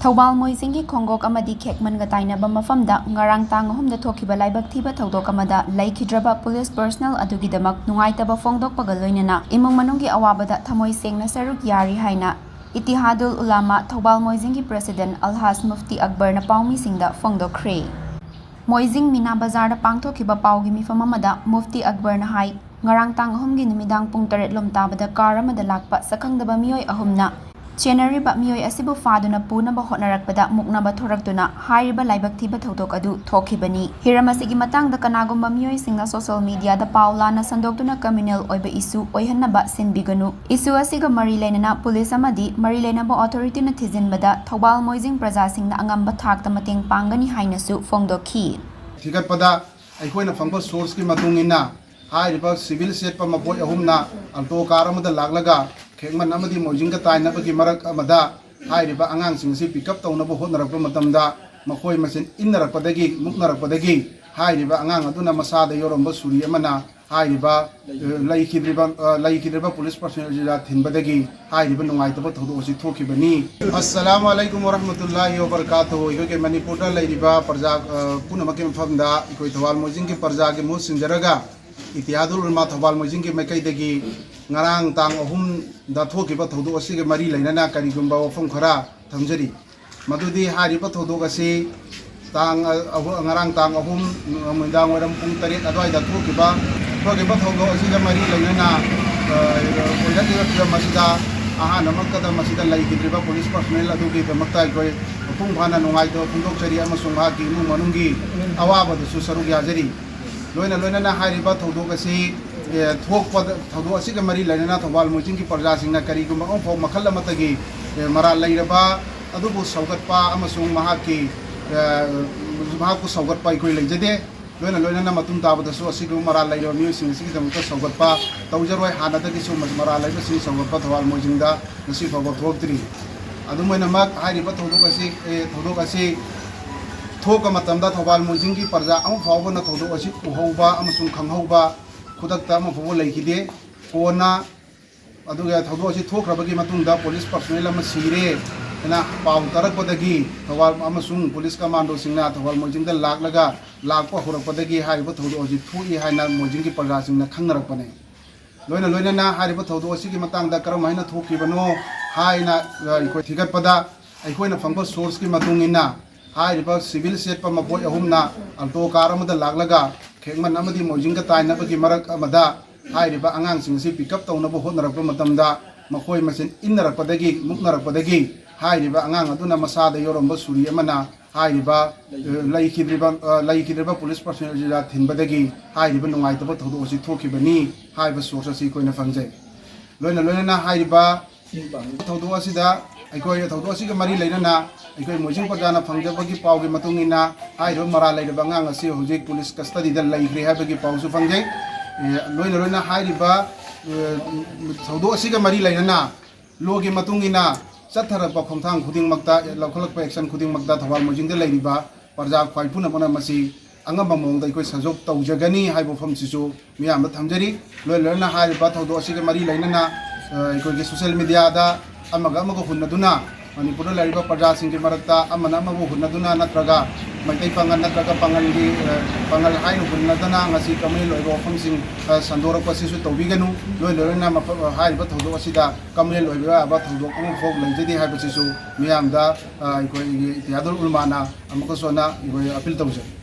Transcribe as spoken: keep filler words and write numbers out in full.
ꯊꯧꯕꯥꯜ ꯃꯣꯏꯖꯤꯡꯒꯤ ꯈꯣꯡꯒꯣꯛ ꯑꯃꯗꯤ ꯈꯦꯛꯃꯟꯒ ꯇꯥꯏꯅꯕ ꯃꯐꯝꯗ ꯉꯔꯥꯡ ꯇꯥꯡ ꯑꯍꯨꯝꯗ ꯊꯣꯛꯈꯤꯕ ꯂꯥꯏꯕꯛ ꯊꯤꯕ ꯊꯧꯗꯣꯛ ꯑꯃꯗ ꯂꯩꯈꯤꯗ꯭ꯔꯕ ꯄꯨꯂꯤꯁ ꯄꯔꯁꯅꯦꯜ ꯑꯗꯨꯒꯤꯗꯃꯛ ꯅꯨꯡꯉꯥꯏꯇꯕ ꯐꯣꯡꯗꯣꯛꯄꯒ ꯂꯣꯏꯅꯅ ꯏꯃꯨꯡ ꯃꯅꯨꯡꯒꯤ ꯑꯋꯥꯕꯗ ꯊꯃꯣꯏ ꯁꯦꯡꯅ ꯁꯔꯨꯛ ꯌꯥꯔꯤ ꯍꯥꯏꯅ ꯏꯇꯤꯍꯥꯗꯨꯜ ꯎꯂꯥꯃꯥ ꯊꯧꯕꯥꯜ ꯃꯣꯏꯖꯤꯡꯒꯤ ꯄ꯭ꯔꯁꯤꯗꯦꯟ ꯑꯜꯍꯥꯖ ꯃꯨꯐꯇꯤ ꯑꯛꯕꯔꯅ ꯄꯥꯎꯃꯤꯁꯤꯡꯗ ꯐꯣꯡꯗꯣꯛꯈ꯭ꯔꯦ꯫ ꯃꯣꯏꯖꯤꯡ ꯃꯤꯅꯥ ꯕꯖꯥꯔꯗ ꯄꯥꯡꯊꯣꯛꯈꯤꯕ ꯄꯥꯎꯒꯤ ꯃꯤꯐꯝ ꯑꯃꯗ ꯃꯨꯐꯇꯤ ꯑꯛꯕꯔꯅ ꯍꯥꯏ, ꯉꯔꯥꯡ ꯇꯥꯡ ꯑꯍꯨꯝꯒꯤ ꯅꯨꯃꯤꯗꯥꯡ ꯄꯨꯡ ꯇꯔꯦꯠ ꯂꯣꯝ ꯇꯥꯕꯗ ꯀꯥꯔ ꯑꯃꯗ ꯂꯥꯛꯄ ꯁꯛꯈꯪꯗꯕ ꯃꯤꯑꯣꯏ ꯑꯍꯨꯝꯅ ꯆꯦꯟꯅꯔꯤꯕ ꯃꯤꯑꯣꯏ ꯑꯁꯤꯕꯨ ꯐꯥꯗꯨꯅ ꯄꯨꯅꯕ ꯍꯣꯠꯅꯔꯛꯄꯗ ꯃꯨꯛꯅꯕ ꯊꯣꯔꯛꯇꯨꯅ ꯍꯥꯏꯔꯤꯕ ꯂꯥꯏꯕꯛ ꯊꯤꯕ ꯊꯧꯗꯣꯛ ꯑꯗꯨ ꯊꯣꯛꯈꯤꯕꯅꯤ꯫ ꯍꯤꯔꯝ ꯑꯁꯤꯒꯤ ꯃꯇꯥꯡꯗ ꯀꯅꯥꯒꯨꯝꯕ ꯃꯤꯑꯣꯏꯁꯤꯡꯅ ꯁꯣꯁꯤꯌꯦꯜ ꯃꯤꯗꯤꯌꯥꯗ ꯄꯥꯎ ꯂꯥꯟꯅ ꯁꯟꯗꯣꯛꯇꯨꯅ ꯀ꯭ꯔꯤꯃꯤꯅꯦꯜ ꯑꯣꯏꯕ ꯏꯁꯨ ꯑꯣꯏꯍꯟꯅꯕ ꯁꯤꯟꯕꯤꯒꯅꯨ꯫ ꯏꯁꯨ ꯑꯁꯤꯒ ꯃꯔꯤ ꯂꯩꯅꯅ ꯄꯨꯂꯤꯁ ꯑꯃꯗꯤ ꯃꯔꯤ ꯂꯩꯅꯕ ꯑꯣꯊꯣꯔꯤꯇꯤꯅ ꯊꯤꯖꯤꯟꯕꯗ ꯊꯧꯕꯥꯜ ꯃꯣꯏꯖꯤꯡ ꯄ꯭ꯔꯖꯥꯁꯤꯡꯅ ꯑꯉꯝꯕ ꯊꯥꯛꯇ ꯃꯇꯦꯡ ꯄꯥꯡꯒꯅꯤ ꯍꯥꯏꯅꯁꯨ ꯐꯣꯡꯗꯣꯛꯈꯤ꯫ ꯊꯤꯒꯠꯄꯗ ꯑꯩꯈꯣꯏꯅ ꯐꯪꯕ ꯁꯣꯔꯁꯀꯤ ꯃꯇꯨꯡ ꯏꯟꯅ ꯍꯥꯏꯔꯤꯕ ꯁꯤꯚꯤꯜ ꯆꯦꯠꯄ ꯃꯈꯣꯏ ꯑꯍꯨꯝꯅ ꯑꯜꯇꯣ ꯀꯥꯔ ꯑꯃꯗ ꯂꯥꯛꯂꯒ ꯈꯦꯛꯃꯟ ꯑꯃꯗꯤ ꯃꯣꯏꯖꯤꯡꯒ ꯇꯥꯏꯅꯕꯒꯤ ꯃꯔꯛ ꯑꯃꯗ ꯍꯥꯏꯔꯤꯕ ꯑꯉꯥꯡꯁꯤꯡ ꯑꯁꯤ ꯄꯤꯛ ꯑꯞ ꯇꯧꯅꯕ ꯍꯣꯠꯅꯔꯛꯄ ꯃꯇꯝꯗ ꯃꯈꯣꯏ ꯃꯁꯦꯟ ꯏꯟꯅꯔꯛꯄꯗꯒꯤ, ꯃꯨꯛꯅꯔꯛꯄꯗꯒꯤ ꯍꯥꯏꯔꯤꯕ ꯑꯉꯥꯡ ꯑꯗꯨꯅ ꯃꯁꯥꯗ ꯌꯥꯎꯔꯝꯕ ꯁꯨꯔꯤ ꯑꯃꯅ ꯍꯥꯏꯔꯤꯕ, ꯑ, ꯂꯩꯈꯤꯗ꯭ꯔꯤꯕ, ꯑ, ꯂꯩꯈꯤꯗ꯭ꯔꯤꯕ ꯄꯨꯂꯤꯁ ꯄꯔꯁꯣꯅꯦꯜꯁꯤꯗ ꯊꯤꯟꯕꯗꯒꯤ ꯍꯥꯏꯔꯤꯕ ꯅꯨꯡꯉꯥꯏꯇꯕ ꯊꯧꯗꯣꯛ ꯑꯁꯤ ꯊꯣꯛꯈꯤꯕꯅꯤ꯫ ꯑꯁꯂꯥꯃꯨ ꯑꯂꯩꯀꯨꯝ ꯋꯔꯍꯃꯇꯨꯜꯂꯥꯍꯤ ꯋꯕꯔꯀꯥꯇꯨꯍꯨ꯫ ꯑꯩꯈꯣꯏꯒꯤ ꯃꯅꯤꯄꯨꯔꯗ ꯂꯩꯔꯤꯕ ꯄ꯭ꯔꯖꯥ, ꯑ, ꯄꯨꯝꯅꯃꯛꯀꯤ ꯃꯐꯝꯗ ꯑꯩꯈꯣꯏ ꯊꯧꯕꯥꯜ ꯃꯣꯏꯖꯤꯡꯒꯤ ꯄ꯭ꯔꯖꯥꯒꯤ ꯃꯍꯨꯠ ꯁꯤꯟꯖꯔꯒ ꯏꯇꯤꯍꯥꯗꯨꯜ ꯎꯂꯃꯥ ꯊꯧꯕꯥꯜ ꯃꯣꯏꯖꯤꯡꯒꯤ ꯃꯥꯏꯀꯩꯗꯒꯤ ꯉꯔꯥꯡ ꯇꯥꯡ ꯑꯍꯨꯝꯗ ꯊꯣꯛꯈꯤꯕ ꯊꯧꯗꯣꯛ ꯑꯁꯤꯒ ꯃꯔꯤ ꯂꯩꯅꯅ ꯀꯔꯤꯒꯨꯝꯕ ꯋꯥꯐꯝ ꯈꯔ ꯊꯝꯖꯔꯤ꯫ ꯃꯗꯨꯗꯤ ꯍꯥꯏꯔꯤꯕ ꯊꯧꯗꯣꯛ ꯑꯁꯤ ꯇꯥꯡ, ꯑ, ꯑꯍꯨ-, ꯉꯔꯥꯡ ꯇꯥꯡ ꯑꯍꯨꯝ ꯅꯨꯃꯤꯗꯥꯡ ꯋꯥꯏꯔꯝ ꯄꯨꯡ ꯇꯔꯦꯠ ꯑꯗꯨꯋꯥꯏꯗ ꯊꯣꯛꯈꯤꯕ, ꯊꯣꯛꯈꯤꯕ ꯊꯧꯗꯣꯛ ꯑꯁꯤꯒ ꯃꯔꯤ ꯂꯩꯅꯅ, ꯑ, ꯑꯣꯏꯔꯛꯂꯤꯕ ꯐꯤꯕꯝ ꯑꯁꯤꯗ ꯑꯍꯥꯟꯕꯃꯛꯇꯗ ꯃꯁꯤꯗ ꯂꯩꯈꯤꯗ꯭ꯔꯤꯕ ꯄꯨꯂꯤꯁ ꯄꯔꯁꯣꯅꯦꯜ ꯑꯗꯨꯒꯤꯗꯃꯛꯇ ꯑꯩꯈꯣꯏ ꯃꯄꯨꯡ ꯐꯥꯅ ꯅꯨꯡꯉꯥꯏꯇꯕ ꯐꯣꯡꯗꯣꯛꯆꯔꯤ ꯑꯃꯁꯨꯡ ꯃꯍꯥꯛꯀꯤ ꯏꯃꯨꯡ ꯃꯅꯨꯡꯒꯤ ꯑꯋꯥꯕꯗꯁꯨ ꯁꯔꯨꯛ ꯌꯥꯖꯔꯤ꯫ ꯂꯣꯏꯅ ꯂꯣꯏꯅꯅ ꯍꯥꯏꯔꯤꯕ ꯊꯧꯗꯣꯛ ꯑꯁꯤ, ꯑꯦ, ꯊꯣꯛꯄꯗ, ꯊꯧꯗꯣꯛ ꯑꯁꯤꯒ ꯃꯔꯤ ꯂꯩꯅꯅ ꯊꯧꯕꯥꯜ ꯃꯣꯏꯖꯤꯡꯒꯤ ꯄ꯭ꯔꯖꯥꯁꯤꯡꯅ ꯀꯔꯤꯒꯨꯝꯕ ꯑꯃꯐꯥꯎ ꯃꯈꯜ ꯑꯃꯠꯇꯒꯤ, ꯑꯦ, ꯃꯔꯥꯜ ꯂꯩꯔꯕ ꯑꯗꯨꯕꯨ ꯁꯧꯒꯠꯄ ꯑꯃꯁꯨꯡ ꯃꯍꯥꯛꯀꯤ, ꯑꯦ, ꯃꯍꯥꯛꯄꯨ ꯁꯧꯒꯠꯄ ꯑꯩꯈꯣꯏ ꯂꯩꯖꯗꯦ꯫ ꯂꯣꯏꯅ ꯂꯣꯏꯅꯅ ꯃꯇꯨꯡ ꯇꯥꯕꯗꯁꯨ ꯑꯁꯤꯒꯨꯝꯕ ꯃꯔꯥꯜ ꯂꯩꯔꯕ ꯃꯤꯑꯣꯏꯁꯤꯡ ꯑꯁꯤꯒꯤꯗꯃꯛꯇ ꯁꯧꯒꯠꯄ ꯇꯧꯖꯔꯣꯏ꯫ ꯍꯥꯟꯅꯗꯒꯤꯁꯨ ꯃꯔꯥꯜ ꯂꯩꯕꯁꯤꯡ ꯁꯧꯒꯠꯄ ꯊꯧꯕꯥꯜ ꯃꯣꯏꯖꯤꯡꯗ ꯉꯁꯤ ꯐꯥꯎꯕ ꯊꯣꯛꯇ꯭ꯔꯤ꯫ ꯑꯗꯨꯝ ꯑꯣꯏꯅꯃꯛ ꯍꯥꯏꯔꯤꯕ ꯊꯧꯗꯣꯛ ꯑꯁꯤ, ꯑꯦ, ꯊꯧꯗꯣꯛ ꯑꯁꯤ ꯊꯣꯛꯄ ꯃꯇꯝꯗ ꯊꯧꯕꯥꯜ ꯃꯣꯏꯖꯤꯡꯒꯤ ꯄ꯭ꯔꯖꯥ ꯑꯃ ꯐꯥꯎꯕꯅ ꯊꯧꯗꯣꯛ ꯑꯁꯤ ꯎꯍꯧꯕ ꯑꯃꯁꯨꯡ ꯈꯪꯍꯧꯕ ꯈꯨꯗꯛꯇ ꯑꯃ ꯐꯥꯎꯕ ꯂꯩꯈꯤꯗꯦ꯫ ꯀꯣꯟꯅ, ꯑꯗꯨꯒ ꯊꯧꯗꯣꯛ ꯑꯁꯤ ꯊꯣꯛꯈ꯭ꯔꯕꯒꯤ ꯃꯇꯨꯡꯗ ꯄꯨꯂꯤꯁ ꯄꯔꯁꯣꯅꯦꯜ ꯑꯃ ꯁꯤꯔꯦ, ꯍꯥꯏꯅ ꯄꯥꯎ ꯇꯥꯔꯛꯄꯗꯒꯤ ꯊꯧꯕꯥꯜ ꯑꯃꯁꯨꯡ ꯄꯨꯂꯤꯁ ꯀꯃꯥꯟꯗꯣꯁꯤꯡꯅ ꯊꯧꯕꯥꯜ ꯃꯣꯏꯖꯤꯡꯗ ꯂꯥꯛꯂꯒ ꯂꯥꯛꯄ ꯍꯧꯔꯛꯄꯗꯒꯤ ꯍꯥꯏꯔꯤꯕ ꯊꯧꯗꯣꯛ ꯑꯁꯤ ꯊꯣꯛꯏ ꯍꯥꯏꯅ ꯃꯣꯏꯖꯤꯡꯒꯤ ꯄ꯭ꯔꯖꯥꯁꯤꯡꯅ ꯈꯪꯅꯔꯛꯄꯅꯤ꯫ ꯂꯣꯏꯅ ꯂꯣꯏꯅꯅ ꯍꯥꯏꯔꯤꯕ ꯊꯧꯗꯣꯛ ꯑꯁꯤꯒꯤ ꯃꯇꯥꯡꯗ ꯀꯔꯝ ꯍꯥꯏꯅ ꯊꯣꯛꯈꯤꯕꯅꯣ ꯍꯥꯏꯅ, ꯑ, ꯑꯩꯈꯣꯏ ꯊꯤꯒꯠꯄꯗ ꯑꯩꯈꯣꯏꯅ ꯐꯪꯕ ꯁꯣꯔꯁꯀꯤ ꯃꯇꯨꯡ ꯏꯟꯅ ꯍꯥꯏꯔꯤꯕ ꯁꯤꯚꯤꯜ ꯁꯦꯠꯄ ꯃꯈꯣꯏ ꯑꯍꯨꯝꯅ ꯑꯜꯇꯣ ꯀꯥꯔ ꯑꯃꯗ ꯂꯥꯛꯂꯒ ꯈꯦꯛꯃꯟ ꯑꯃꯗꯤ ꯃꯣꯏꯖꯤꯡꯒ ꯇꯥꯏꯅꯕꯒꯤ ꯃꯔꯛ ꯑꯃꯗ ꯍꯥꯏꯔꯤꯕ ꯑꯉꯥꯡꯁꯤꯡ ꯑꯁꯤ ꯄꯤꯛ ꯑꯞ ꯇꯧꯅꯕ ꯍꯣꯠꯅꯔꯛꯄ ꯃꯇꯝꯗ ꯃꯈꯣꯏ ꯃꯁꯦꯟ ꯏꯟꯅꯔꯛꯄꯗꯒꯤ, ꯃꯨꯛꯅꯔꯛꯄꯗꯒꯤ ꯍꯥꯏꯔꯤꯕ ꯑꯉꯥꯡ ꯑꯗꯨꯅ ꯃꯁꯥꯗ ꯌꯥꯎꯔꯝꯕ ꯁꯨꯔꯤ ꯑꯃꯅ ꯍꯥꯏꯔꯤꯕ, ꯑ, ꯂꯩꯈꯤꯗ꯭ꯔꯤꯕ, ꯑ, ꯂꯩꯈꯤꯗ꯭ꯔꯤꯕ ꯄꯨꯂꯤꯁ ꯄꯥꯔꯁꯣꯅꯦꯜ ꯑꯁꯤꯗ ꯊꯤꯟꯕꯗꯒꯤ ꯍꯥꯏꯔꯤꯕ ꯅꯨꯡꯉꯥꯏꯇꯕ ꯊꯧꯗꯣꯛ ꯑꯁꯤ ꯊꯣꯛꯈꯤꯕꯅꯤ ꯍꯥꯏꯕ ꯁꯣꯔꯁ ꯑꯁꯤ ꯑꯩꯈꯣꯏꯅ ꯐꯪꯖꯩ꯫ ꯂꯣꯏꯅ ꯂꯣꯏꯅꯅ ꯍꯥꯏꯔꯤꯕ ꯊꯧꯗꯣꯛ ꯑꯁꯤꯗ ꯑꯩꯈꯣꯏ ꯊꯧꯗꯣꯛ ꯑꯁꯤꯒ ꯃꯔꯤ ꯂꯩꯅꯅ ꯑꯩꯈꯣꯏ ꯃꯣꯏꯖꯤꯡ ꯄ꯭ꯔꯖꯥꯅ ꯐꯪꯖꯕꯒꯤ ꯄꯥꯎꯒꯤ ꯃꯇꯨꯡ ꯏꯟꯅ ꯍꯥꯏꯔꯤꯕ ꯃꯔꯥꯜ ꯂꯩꯔꯕ ꯑꯉꯥꯡ ꯑꯁꯤ ꯍꯧꯖꯤꯛ ꯄꯨꯂꯤꯁ ꯀꯁꯇꯗꯤꯗ ꯂꯩꯈ꯭ꯔꯦ ꯍꯥꯏꯕꯒꯤ ꯄꯥꯎꯁꯨ ꯐꯪꯖꯩ꯫ ꯑꯦ, ꯂꯣꯏꯅ ꯂꯣꯏꯅ ꯍꯥꯏꯔꯤꯕ, ꯑꯦ, ꯊꯧꯗꯣꯛ ꯑꯁꯤꯒ ꯃꯔꯤ ꯂꯩꯅꯅ ꯂꯣꯒꯤ ꯃꯇꯨꯡ ꯏꯟꯅ ꯆꯠꯊꯔꯛꯄ ꯈꯣꯡꯊꯥꯡ ꯈꯨꯗꯤꯡꯃꯛꯇ, ꯂꯧꯈꯠꯂꯛꯄ ꯑꯦꯛꯁꯟ ꯈꯨꯗꯤꯡꯃꯛꯇ ꯊꯧꯕꯥꯜ ꯃꯣꯏꯖꯤꯡꯗ ꯂꯩꯔꯤꯕ ꯄ꯭ꯔꯖꯥ ꯈ꯭ꯋꯥꯏ ꯄꯨꯝꯅꯃꯛꯅ ꯃꯁꯤ ꯑꯉꯝꯕ ꯃꯑꯣꯡꯗ ꯑꯩꯈꯣꯏ ꯁꯖꯣꯛ ꯇꯧꯖꯒꯅꯤ ꯍꯥꯏꯕ ꯋꯥꯐꯝꯁꯤꯁꯨ ꯃꯤꯌꯥꯝꯗ ꯊꯝꯖꯔꯤ꯫ ꯂꯣꯏ ꯂꯣꯏꯅꯅ ꯍꯥꯏꯔꯤꯕ ꯊꯧꯗꯣꯛ ꯑꯁꯤꯒ ꯃꯔꯤ ꯂꯩꯅꯅ, ꯑ, ꯑꯩꯈꯣꯏꯒꯤ ꯁꯣꯁꯦꯜ ꯃꯤꯗꯤꯌꯥꯗ ꯑꯃꯒ ꯑꯃꯒ ꯍꯨꯟꯅꯗꯨꯅ ꯃꯅꯤꯄꯨꯔꯗ ꯂꯩꯔꯤꯕ ꯄ꯭ꯔꯖꯥꯁꯤꯡꯒꯤ ꯃꯔꯛꯇ ꯑꯃꯅ ꯑꯃꯕꯨ ꯍꯨꯟꯅꯗꯨꯅ ꯅꯠꯇ꯭ꯔꯒ ꯃꯩꯇꯩ ꯄꯥꯉꯜ ꯅꯠꯇ꯭ꯔꯒ ꯄꯥꯉꯜꯒꯤ, ꯑ, ꯄꯥꯉꯜ ꯍꯥꯏꯅ ꯍꯨꯟꯅꯗꯅ ꯉꯁꯤ ꯀꯃꯟ ꯑꯣꯏꯕ ꯋꯥꯐꯝꯁꯤꯡ, ꯑ, ꯁꯟꯗꯣꯔꯛꯄ ꯑꯁꯤꯁꯨ ꯇꯧꯕꯤꯒꯅꯨ꯫ ꯂꯣꯏ ꯂꯣꯏꯅꯅ ꯃꯐꯝ, ꯍꯥꯏꯔꯤꯕ ꯊꯧꯗꯣꯛ ꯑꯁꯤꯗ ꯀꯃꯟ ꯑꯣꯏꯕ ꯌꯥꯕ ꯊꯧꯗꯣꯛ ꯑꯃꯐꯥꯎ ꯂꯩꯖꯗꯦ ꯍꯥꯏꯕꯁꯤꯁꯨ ꯃꯤꯌꯥꯝꯗ, ꯑ, ꯑꯩꯈꯣꯏꯒꯤ ꯏꯇꯤꯌꯥꯗꯨꯜ ꯎꯂꯃꯥꯅ ꯑꯃꯨꯛꯀꯁꯨ ꯍꯟꯅ ꯑꯩꯈꯣꯏ ꯑꯄꯤꯜ ꯇꯧꯖꯩ꯫